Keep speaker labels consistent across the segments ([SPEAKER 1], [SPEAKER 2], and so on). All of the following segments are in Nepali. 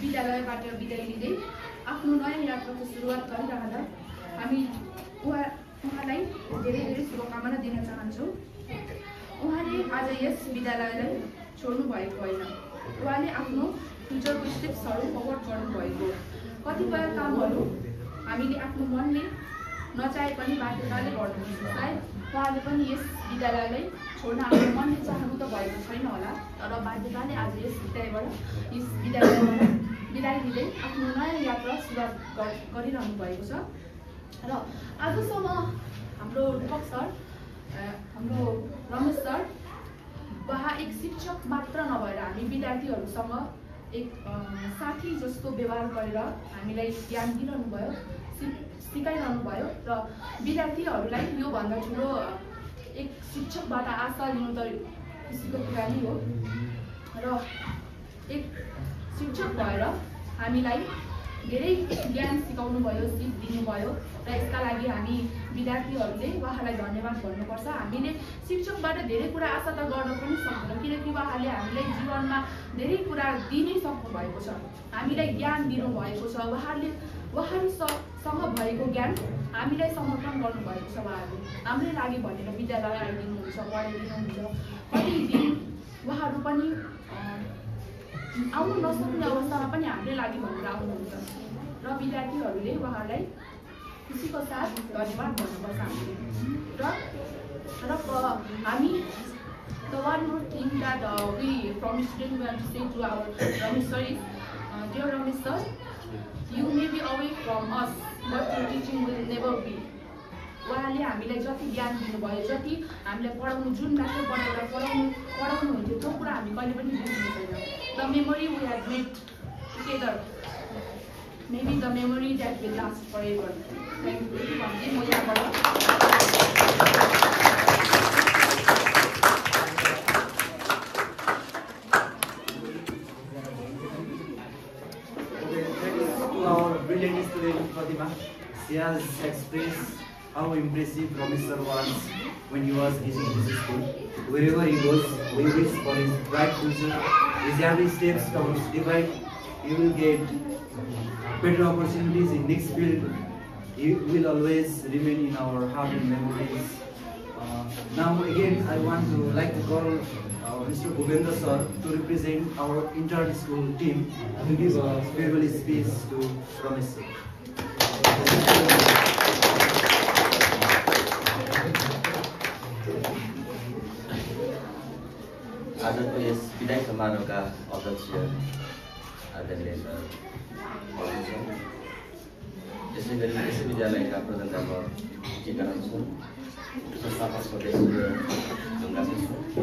[SPEAKER 1] विद्यालयबाट बिदाई लिँदै आफ्नो नयाँ यात्राको सुरुवात गरिरहँदा हामी उहाँलाई धेरै धेरै शुभकामना दिन चाहन्छौँ। उहाँले आज यस विद्यालयलाई छोड्नु भएको होइन, उहाँले आफ्नो फ्युचरको स्टेप्सहरू फरवर्ड गर्नुभएको। कतिपय कामहरू हामीले आफ्नो मनले नचाहे पनि बाध्यताले गर्नुपर्छ। सायद उहाँले पनि यस विद्यालयलाई छोड्न आफ्नो मनले चाहनु त भएको छैन होला, तर बाध्यताले आज यस विद्यालयबाट बिदाई लिँदै आफ्नो नयाँ यात्रा सुरुवात गरिरहनु भएको छ। र आजसम्म हाम्रो रूपक सर, हाम्रो रमेश सर एक शिक्षक मात्र नभएर हामी विद्यार्थीहरूसँग एक साथी जस्तो व्यवहार गरेर हामीलाई ज्ञान दिइरहनु भयो, सिकाइरहनु भयो। र विद्यार्थीहरूलाई योभन्दा ठुलो एक शिक्षकबाट आशा लिनु त खुसीको कुरा नै हो। र एक शिक्षक भएर हामीलाई धेरै ज्ञान सिकाउनु भयो, सिप दिनुभयो र यसका लागि हामी विद्यार्थीहरूले उहाँलाई धन्यवाद भन्नुपर्छ। हामीले शिक्षकबाट धेरै कुरा आशा त गर्न पनि सक्दैनौँ, किनकि उहाँले हामीलाई जीवनमा धेरै कुरा दिनै सक्नु भएको छ, हामीलाई ज्ञान दिनुभएको छ। उहाँहरूसँग भएको ज्ञान हामीलाई समर्पण गर्नुभएको छ। उहाँहरूले हाम्रै लागि भनेर विद्यालय आइदिनुहुन्छ, पढाइदिनुहुन्छ। कति दिन उहाँहरू पनि आउनु नसक्ने अवस्थामा पनि हाम्रै लागि भनेर आउनुहुन्छ र विद्यार्थीहरूले उहाँलाई खुसीको साथ धन्यवाद भन्नुपर्छ हामीले। र हामी the one more thing that we from student want to say to our Ramesh sir is, dear Ramesh sir, you may be away from us, but your teaching will never be. उहाँले हामीलाई जति ज्ञान दिनुभयो, जति हामीलाई पढाउनु, जुन मात्र पढाउनुहुन्थ्यो त्यो कुरा हामी कहिले पनि बिर्सिनु छैन। The memory we had made together, maybe the memory that will last forever. Thank you. म यहाँबाट
[SPEAKER 2] brilliant student Fatima. She has expressed how impressive Ramesh sir was when he was teaching this school. Wherever he goes, we wish for his bright future. His every steps towards divine, he will get better opportunities in next field. He will always remain in our heart and memories. Now again, I want to call Mr. Bhuvendra sir to represent our intern school team to give a farewell speech to Ramesh sir.
[SPEAKER 3] आज को यस विदाई समारोहका अध्यक्ष आदरणीय सर, यसै गरी यसै विद्यालयका प्रधान टिकाराम छु, संस्थापक सदस्य ढुङ्गा छु,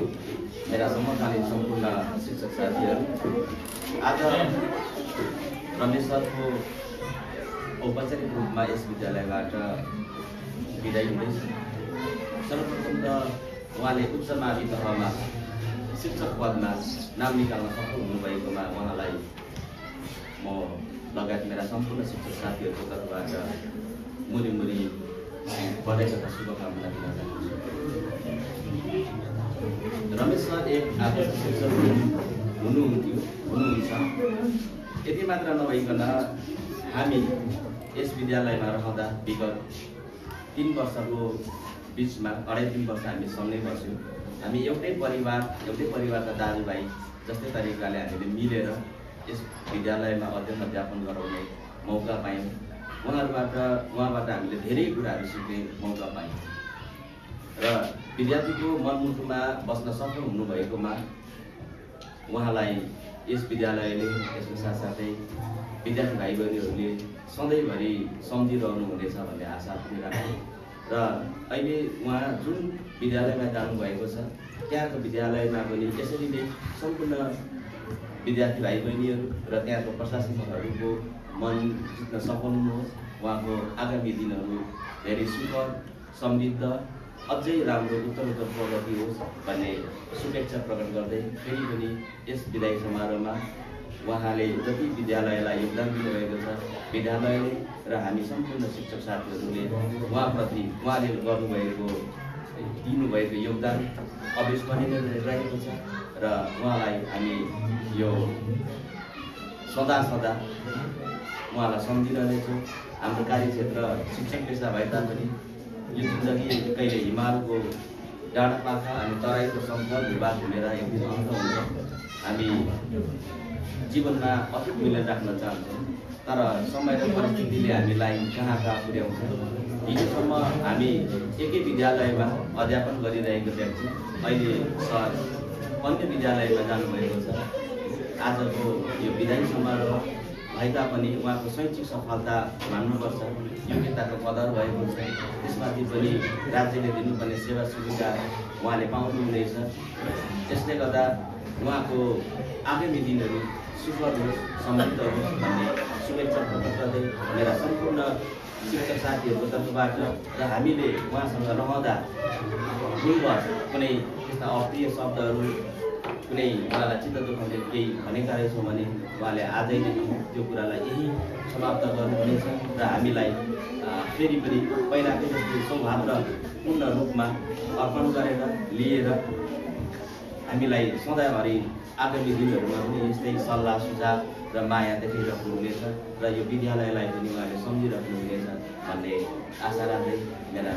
[SPEAKER 3] मेरा समकालीन सम्पूर्ण शिक्षक साथीहरू, आज रमेश सरको औपचारिक रूपमा यस विद्यालयबाट बिदाई हुँदैछ। सर्वप्रथम त उहाँले उच्च मावि तहमा शिक्षक पदमा नाम निकाल्न सफल हुनुभएकोमा उहाँलाई म लगायत मेरा सम्पूर्ण शिक्षक साथीहरूको तर्फबाट मुरी बधाई तथा शुभकामना दिन चाहन्छु। रमेश सर एक आदर्श शिक्षक हुनुहुन्छ। यति मात्र नभइकन हामी यस विद्यालयमा रहँदा विगत 3 वर्षको बिचमा 2.5-3 वर्ष हामी सँगै बस्यौँ। हामी एउटै परिवारका दाजुभाइ जस्तै तरिकाले हामीले मिलेर यस विद्यालयमा अध्यापन गराउने मौका पायौँ। उहाँबाट हामीले धेरै कुराहरू सिक्ने मौका पायौँ र विद्यार्थीको मनमुटुमा बस्न सफल हुनुभएकोमा उहाँलाई यस विद्यालयले, यसको साथसाथै विद्यार्थी भाइ बहिनीहरूले सधैँभरि सम्झिरहनु हुनेछ भन्ने आशा पनि राख्छौँ। र अहिले उहाँ जुन विद्यालयमा जानुभएको छ, त्यहाँको विद्यालयमा पनि यसरी नै सम्पूर्ण विद्यार्थी भाइ बहिनीहरू र त्यहाँको प्रशासकहरूको मन जित्न सफल हुनुहोस्। उहाँको आगामी दिनहरू धेरै सुखद, समृद्ध, अझै राम्रो उत्तरोत्तर प्रगति होस् भन्ने शुभेच्छा प्रकट गर्दै फेरि पनि यस विदाई समारोहमा उहाँले जति विद्यालयलाई योगदान दिनुभएको छ, विद्यालयले र हामी सम्पूर्ण शिक्षक साथीहरूले उहाँले दिनुभएको योगदान अविस्मरणीय रहेको छ र उहाँलाई हामी यो सदा उहाँलाई सम्झिरहनेछु। हाम्रो कार्यक्षेत्र शिक्षक पेसा भए तापनि यो जिन्दगी कहिले हिमालको डाँडा पाखा अनि तराईको समथर भूभाग घुमेर एक दिन अन्त हुन्छ। हामी जीवनमा अटुट मिलेर राख्न चाहन्छौँ, तर समय र परिस्थितिले हामीलाई कहाँ पुर्याउँछ। हिजोसम्म हामी एकै विद्यालयमा अध्यापन गरिरहेको व्यक्ति अहिले सर अन्य विद्यालयमा जानुभएको छ। आजको यो विदाई समारोह भए तापनि उहाँको शैक्षिक सफलता मान्नुपर्छ, योग्यताको कदर भएको छ। त्यसमाथि पनि राज्यले दिनुपर्ने सेवा सुविधा उहाँले पाउनुहुनेछ। त्यसले गर्दा उहाँको आगामी दिनहरू सुखद होस्, समृद्ध होस् भन्ने शुभेच्छा व्यक्त गर्दै मेरा सम्पूर्ण शिक्षक साथीहरूको तर्फबाट र हामीले उहाँसँग रहँदा भुलवश कुनै त्यस्ता अप्रिय शब्दहरू कुनै उहाँलाई चित्त दुखाउने केही भनेका रहेछौँ भने उहाँले आजैदेखि त्यो कुरालाई यही समाप्त गर्नुहुनेछ र हामीलाई फेरि पनि पहिलाकै जस्तो सौहार्दपूर्ण रूपमा अर्पण गरेर लिएर हामीलाई सधैँभरि आगामी दिनहरूमा पनि यस्तै सल्लाह सुझाव र माया देखाइराख्नुहुनेछ र यो विद्यालयलाई पनि उहाँले सम्झिराख्नुहुनेछ भन्ने आशा राख्दै मेरा